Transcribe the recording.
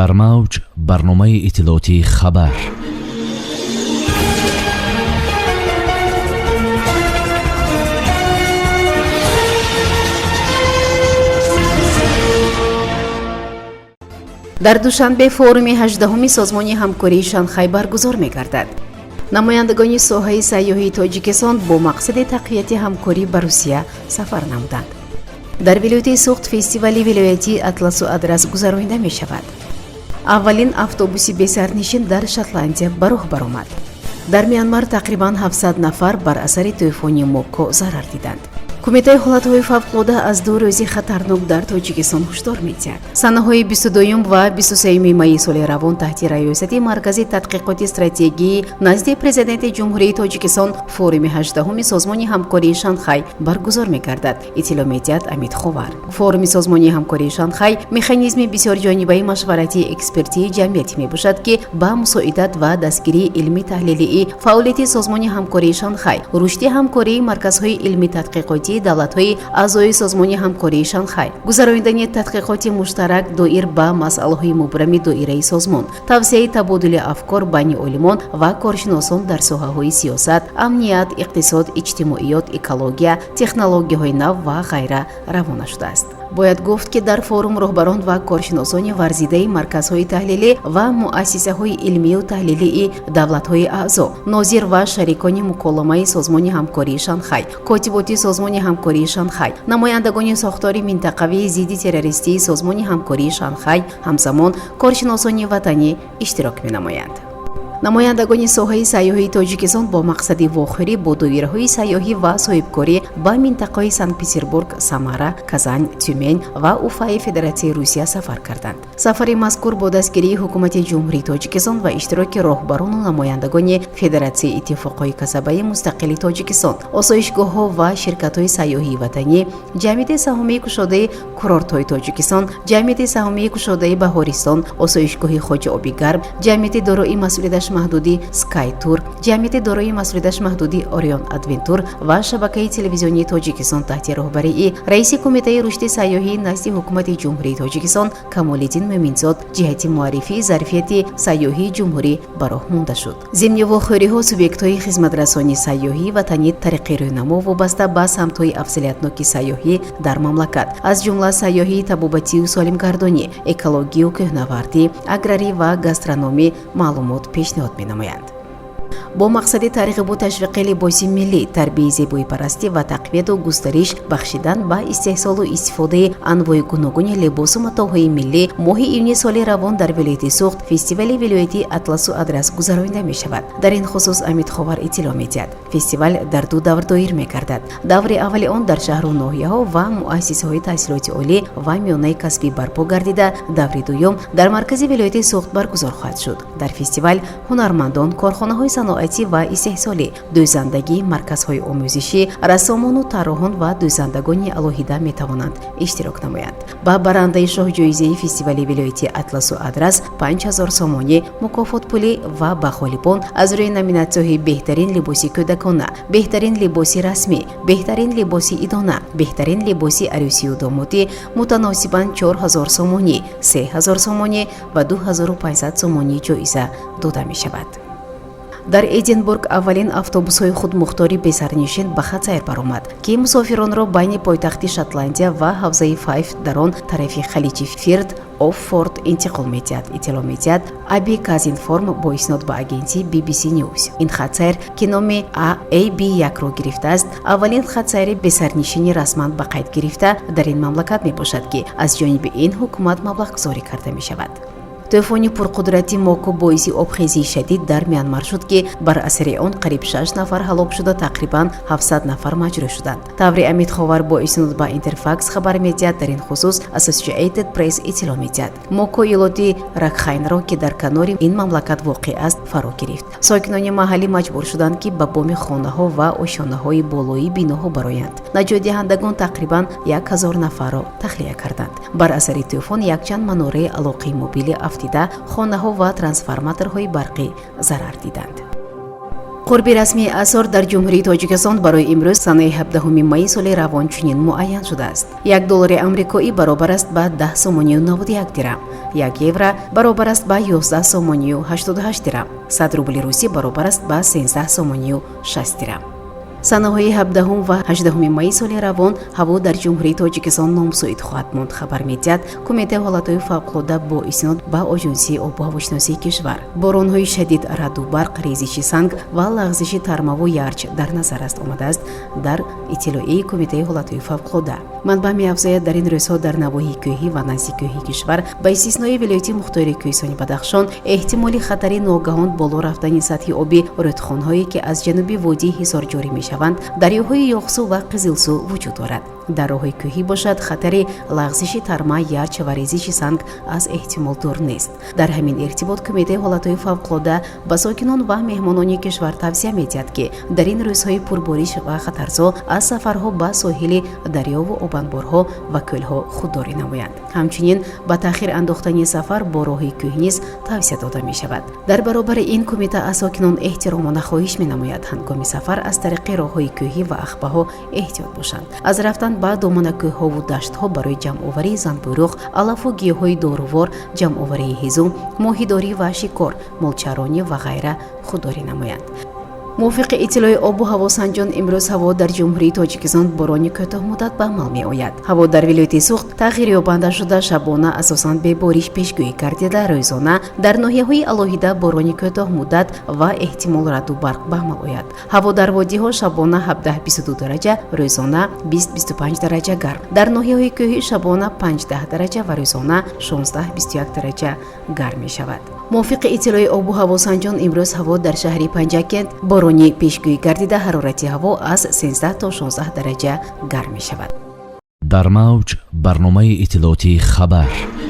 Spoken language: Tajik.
Дар мавҷ барномаи иттилоотии «Хабар». Дар Душанбе форуми 18-уми Созмони ҳамкории Шанхай баргузор мегардад. Намояндагони соҳаи сайёҳии Тоҷикистон бо мақсади тақвияти ҳамкорӣ ба Русия сафар намуданд. Дар вилояти Суғд фестивали вилоятии «Атласу адрас» гузаронида мешавад. Аввалин автобуси бесарнишин дар Шотландия ба роҳ баромад. Дар Мянмар тақрибан 700 нафар бар асари тӯфони Моко зарар диданд. Кумитаи ҳолатҳои фавқулода аз ду рӯзи хатарнок дар Тоҷикистон ҳушдор медиҳад. Санаҳои 22 ва 23 майи соли равон таҳти раёсати Маркази тадқиқоти стратегии назди Президенти Ҷумҳурии Тоҷикистон форуми 18-уми Созмони ҳамкории Шанхай баргузор мегардад, иттилоъ медиҳад Амид Ховар. Форуми Созмони ҳамкории Шанхай механизми бисёрҷонибаи машваратии экспертии ҷамъиятӣ мебошад, ки ба мусоидат ва дастгирии илми таҳлилии фаъолияти Созмони ҳамкории Шанхай, рушди ҳамкории марказҳои илми тадқиқотӣ давлатҳои аъзои Созмони ҳамкории Шанхай, гузаронидани тадқиқоти муштарак доир ба масъалаҳои мубрами доираи созмон, тавсеаи табодули афкор байни олимон ва коршиносон дар соҳаҳои сиёсат, амният, иқтисод, иҷтимоиёт, экология, технологияҳои нав ва ғайра равона шудааст. Бояд гуфт, ки дар форум роҳбарон ва коршиносони варзидаи марказҳои таҳлилӣ ва муассисаҳои илмию таҳлилии давлатҳои аъзо, нозир ва шарикони муколамаи Созмони ҳамкории Шанхай, котиботи Созмони ҳамкории Шанхай, намояндагони сохтори минтақавии зидди террористии Созмони ҳамкории Шанхай, ҳамзамон коршиносони ватанӣ иштирок менамоянд. Намояндагони соҳаи сайёҳии Тоҷикистон бо мақсади вохӯрӣ бо доираҳои сайёҳӣ ва соҳибкорӣ ба минтақаҳои Санкт Петербург, Самара, Казань, Тюмень ва Уфаи Федератсияи Русия сафар карданд. Сафари мазкур бо дастгирии Ҳукумати Ҷумҳурии Тоҷикистон ва иштироки роҳбарону намояндагони Федератсияи иттифоқҳои касабаи мустақили Тоҷикистон, осоишгоҳҳо ва ширкатҳои сайёҳии ватанӣ, Ҷамъияти саҳомии кушодаи курортҳои Тоҷикистон, Ҷамъияти саҳомии кушодаи Баҳористон, осоишгоҳи Хоҷа Обигарм, Ҷамъияти дорои масъулияташ маҳдуди Скайтур, Ҷамъияти дорои масъулияташ маҳдуди Орион Адвентур ва шабакаи телевизионии Тоҷикистон таҳти роҳбарии раиси Кумитаи рушди сайёҳии назди Ҳукумати Ҷумҳурии Тоҷикистон Камолиддин Мӯминзод ҷиҳати муаррифии зарфияти сайёҳии ҷумҳурӣ ба роҳ монда шуд. Зимни вохӯриҳо субъектҳои хизматрасонии сайёҳии ватанӣ тариқи рӯйнамо вобаста ба самтҳои афзалиятноки сайёҳӣ дар мамлакат, аз ҷумла сайёҳии табобатию солимгардонӣ, экологию кӯҳнавардӣ, аграрӣ ва гастрономӣ маълумот пешниҳод менамоянд. Бо мақсади тарғибу ташвиқи либоси миллӣ, тарбияи зебоипарастӣ ва тақвияту густариш бахшидан ба истеҳсолу истифодаи анвои гуногуни либосу матоъҳои миллӣ, моҳи июни соли равон дар вилояти Суғд фестивали вилоятии «Атласу адрас» гузаронида мешавад. Дар ин хусус Амид Ховар иттилоъ медиҳад. Фестивал дар ду давр доир мегардад. Даври аввали он дар шаҳру ноҳияҳо ва муассисаҳои таҳсилоти олӣ ва миёнаи касбӣ барпо гардида, даври дуюм дар маркази вилояти Суғд баргузор хоҳад шуд. Дар фестивал ҳунармандон, корхонаҳои саноатӣ ва истеҳсолӣ, дӯзандагӣ, марказҳои омӯзишӣ, рассомону тарроҳон ва дӯзандагони алоҳида метавонанд иштирок намоянд. Ба барандаи шоҳҷоизаи фестивали вилоятии «Атласу адрас» 5000 сомонӣ мукофотпулӣ ва ба ғолибон аз рӯи номинатсияҳои беҳтарин либоси кӯдакона, беҳтарин либоси расмӣ, беҳтарин либоси идона, беҳтарин либоси арӯсию домотӣ мутаносибан 4000 сомонӣ, 3000 сомонӣ ва 2500 сомонӣ ҷоиза дода мешавад. Дар Эдинбург аввалин автобусҳои худмухтори бесарнишин ба хатсайр баромад, ки мусофиронро байни пойтахти Шотландия ва ҳавзаи Файф дар он тарафи халиҷи Фирт оф Форт интиқол медиҳад, иттилоъ медиҳад Аби Казинформ бо иснод ба агентии BBC News. Ин хатсайр, ки номи AB1-ро гирифтааст, аввалин хатсайри бесарнишини расман ба қайд гирифта дар ин мамлакат мебошад, ки аз ҷониби ин ҳукумат маблағгузорӣ карда мешавад. Тӯфони пурқудрати Моко боиси обхезии шадид дар Мянмар шуд, ки бар асари он қариб шаш нафар ҳалок шуда, тақрибан 700 нафар маҷрӯҳ шуданд. Таври Амид Ховар бо иснод ба Интерфакс хабар медиҳад, дар ин хусус Associated Press иттилоъ медиҳад. Моко иёлоти Ракхайнро, ки дар канори ин мамлакат воқеъ аст, фаро гирифт. Сокинони маҳаллӣ маҷбур шуданд, ки ба боми хонаҳо ва ошёнаҳои болоии биноҳо бароянд. Наҷотдиҳандагон тақрибан 1000 нафарро тахлия карданд. Бар асари тӯфон якчанд манораи алоқаи мобилӣ афтида, хонаҳо ва трансформаторҳои барқӣ зарар диданд. Қурби расмии асъор дар Ҷумҳурии Тоҷикистон барои имрӯз, санаи 17 майи соли равон, чунин муайян шудааст: 1 доллари амрикоӣ баробар аст ба 10 сомонию 91 дирам, 1 евро баробар аст ба 11 сомонию 88 дирам, 100 рубли русӣ баробар аст ба 13 сомонию 60 дирам. Санаҳои 17 ва 18 майи соли равон ҳаво дар Ҷумҳурии Тоҷикистон номусоид хоҳад монд, хабар медиҳад Кумитаи ҳолатҳои фавқулода бо истинод ба Оҷонсии обу ҳавошиносии кишвар. Боронҳои шадид, раъду барқ, резиши санг ва лағзиши тармаву ярч дар назар аст, омадааст дар иттилоияи Кумитаи ҳолатҳои фавқулода. Манбаъ меафзояд, дар ин рӯзҳо дар навоҳии кӯҳӣ ва наздиккӯҳии кишвар, ба истиснои вилояти мухтори Кӯҳистони Бадахшон, эҳтимоли хатари ногаҳон боло рафтани сатҳи оби рӯдхонҳое, ки аз ҷануби водии Ҳисор ҷорӣ мешаванд, дарёҳои Ёхсу ва Қизилсу, вуҷуд дорад. Дар роҳҳои кӯҳӣ бошад, хатари лағзиши тарма, ярч ва резиши санг аз эҳтимол дур нест. Дар ҳамин иртибот Кумитаи ҳолатҳои фавқулода ба сокинон ва меҳмонони кишвар тавсия медиҳад, ки дар ин рӯзҳои пурбориш ва хатарзо аз сафарҳо ба соҳили дарёву обанборҳо ва кӯлҳо худдорӣ намоянд. Ҳамчунин ба таъхир андохтани сафар бо роҳи кӯҳ низ тавсия дода мешавад. Дар баробари ин, кумита аз сокинон эҳтиромона хоҳиш менамояд, ҳангоми сафар аз тариқи роҳҳои кӯҳӣ ва ахбаҳо эҳтиёт бошанд, аз рафтан ба доманакӯҳҳову даштҳо барои ҷамъоварии занбӯруғ, алафу гиёҳҳои дорувор, ҷамъоварии ҳизум, моҳидорӣ ва шикор, молчаронӣ ва ғайра худдорӣ намоянд. Мувофиқи иттилои обу ҳавосанҷон, имрӯз ҳаво дар Ҷумҳурии Тоҷикистон борони кӯтоҳмуддат ба амал меояд. Ҳаво дар вилояти Суғд тағйирёбанда шуда, шабона асосан бебориш пешгӯӣ гардида, рӯзона дар ноҳияҳои алоҳида борони кӯтоҳмуддат ва эҳтимол раъду барқ ба амал ояд. Ҳаво дар водиҳо шабона 17-22 дараҷа, рӯзона 20-25 дараҷа гарм, дар ноҳияҳои кӯҳӣ шабона 5-10 дараҷа ва рӯзона 16-21 дараҷа гарм мешавад. Мувофиқи иттилои обу ҳавосанҷон, имрӯз ҳаво дар шаҳри Панҷакент боронӣ пешгӯӣ гардида, ҳарорати ҳаво аз 13 то 16 дараҷа гарм мешавад. Дар мавҷ барномаи иттилоотии «Хабар».